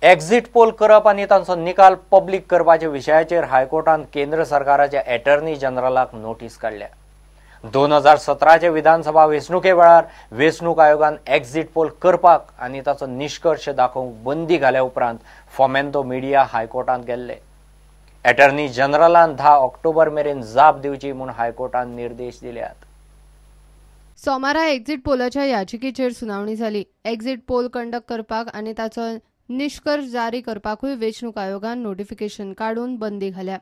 Exit poll करप आनी तांचो निकाल पब्लीक करपाच्या विशयाचेर हायकोर्टान केंद्र सरकाराच्या एटर्नी जनरलाक नोटीस काडल्या. 2017 विधानसभा वेंचणुके वेळार वेंचणूक आयोगान एक्झिट पोल करपाक आनी ताचो निश्कर्श दाखोवंक बंदी घाल्या उपरांत फोमेंतो मिडिया हायकोर्टांत गेल्ले. एटर्नी जनरलान 10 ऑक्टोबर मेरेन जाप दिवची म्हूण हायकोर्टान निर्देश दिल्यात. सोमारा एक्झिट पोलाच्या याचिकेचेर सुनावणी जाली. एक्झिट पोल कंडक्ट करपाक आनी ताचो निश्कर्श जारी करपाकूय वेंचणूक आयोगान नोटिफिकेशन काडून बंदी घाल्या.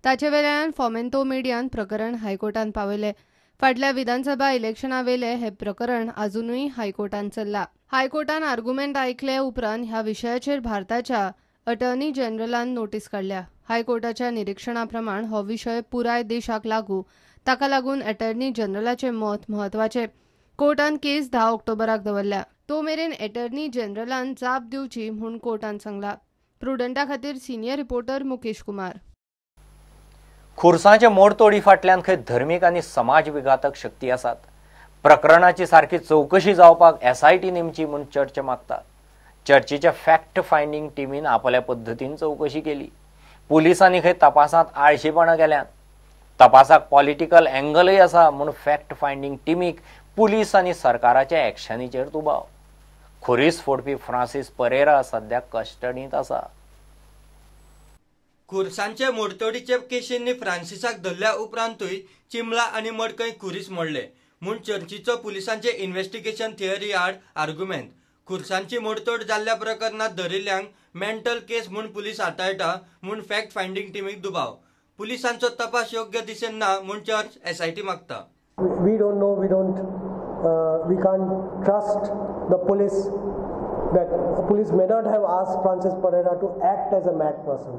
ताचे वेल्यान फोमेंतो मिडियान प्रकरण हायकोर्टान पावयलें. फाटल्या विधानसभा इलेक्शना वेले हे प्रकरण आजुनूय हायकोर्टान चल्ला. हायकोर्टान आर्ग्युमेंट आयकले उपरांत ह्या विशयाचेर भारताच्या अटर्नी जनरलान नोटीस काडल्या. हायकोर्टाच्या निरिक्षणा प्रमाण हो विशय पुराय देशाक लागू, ताका लागून अटर्नी जनरलाचें मत म्हत्वाचें. कोर्टान केस 10 ऑक्टोबराक दवरल्या. तो मेरेन अटर्नी जनरलान जाप दिवची म्हूण कोर्टान सांगला. प्रुडंटा खातीर सिनियर रिपोर्टर मुकेश कुमार. खुर्सांचे मोडतोडी फाटल्यान खंय धर्मीक आनी समाज विघातक शक्ती आसात. प्रकरणाची सारकी चवकशी जावपाक एसआयटी नेमची म्हूण चर्च मागता. चर्चीच्या फॅक्ट फायंडींग टिमीन आपल्या पद्दतीन चवकशी केली. पुलिसांनी खंय तपासांत आळशीपणां केल्यात. तपासाक पॉलिटिकल एंगलय आसा म्हूण फॅक्ट फायंडींग टिमीक पुलीस आनी सरकाराच्या एक्शनीचेर दुबाव. खुरीस फोडपी फ्रांसीस परेरा सध्या कस्टडींत आसा. खुर्सांचे मोडतोडीचे केशींनी फ्रांसिसाक धरल्या उपरांतूय चिमला आनी मडकय खुरीस मोडले म्हूण चर्चीचो पुलिसांचे इन्व्हेस्टिगेशन थियरी आड आर्ग्युमेंट. खुर्सांची मोडतोड जाल्ल्या प्रकरणांत धरिल्ल्यांक मेंटल केस म्हूण पुलीस हाताळटा म्हूण फॅक्ट फायंडींग टिमीक दुबाव. पुलिसांचो तपास योग्य दिशेन ना म्हूण चर्च एसआयटी मागता. We don't know, we don't, we can't trust the police that police may not have asked Francis Pereira to act as a mad person.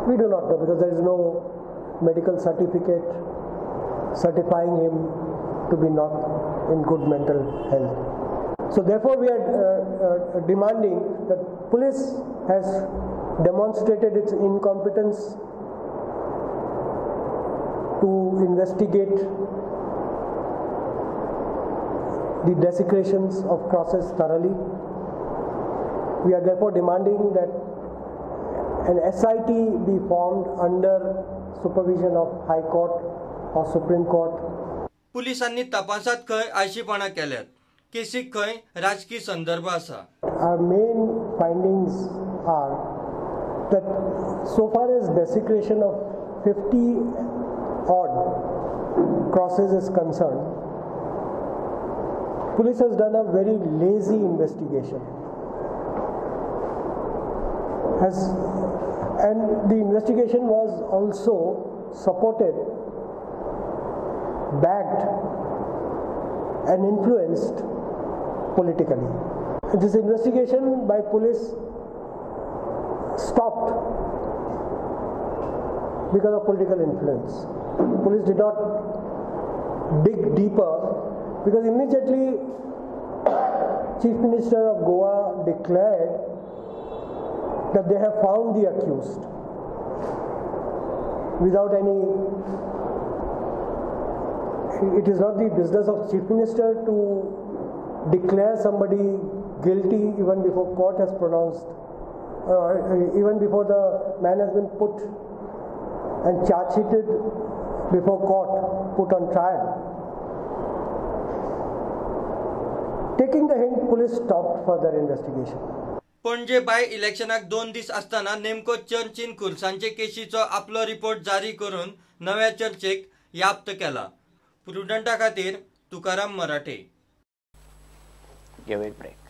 We do not know because there is no medical certificate certifying him to be not in good mental health. So therefore we are demanding that police has demonstrated its incompetence to investigate the desecrations of crosses thoroughly. We are therefore demanding that an SIT be formed under supervision of High Court or Supreme Court. पुलिसांनी तपासात खंय आळशीपणा केल्यात, केसीक खंय राजकीय संदर्भ आसा. Our main findings are that so far as desecration of 50 odd crosses is concerned, police has done a very lazy investigation. And the investigation was also supported, backed and influenced politically. This investigation by police stopped because of political influence. Police did not dig deeper because immediately Chief Minister of Goa declared that they have found the accused without any. It is not the business of Chief Minister to declare somebody guilty even before court has pronounced, even before the man has been put and charge sheeted before court, put on trial. Taking the hint, police stopped further investigation. Panaji bye इलेक्शनाक 2 दीस आसतना नेमको चर्चीन खुर्सांचे केशीचो आपलो report जारी करून नव्या चर्चेक याप्त केला. प्रुडंटा खातीर तुकाराम मराठे. Give a break.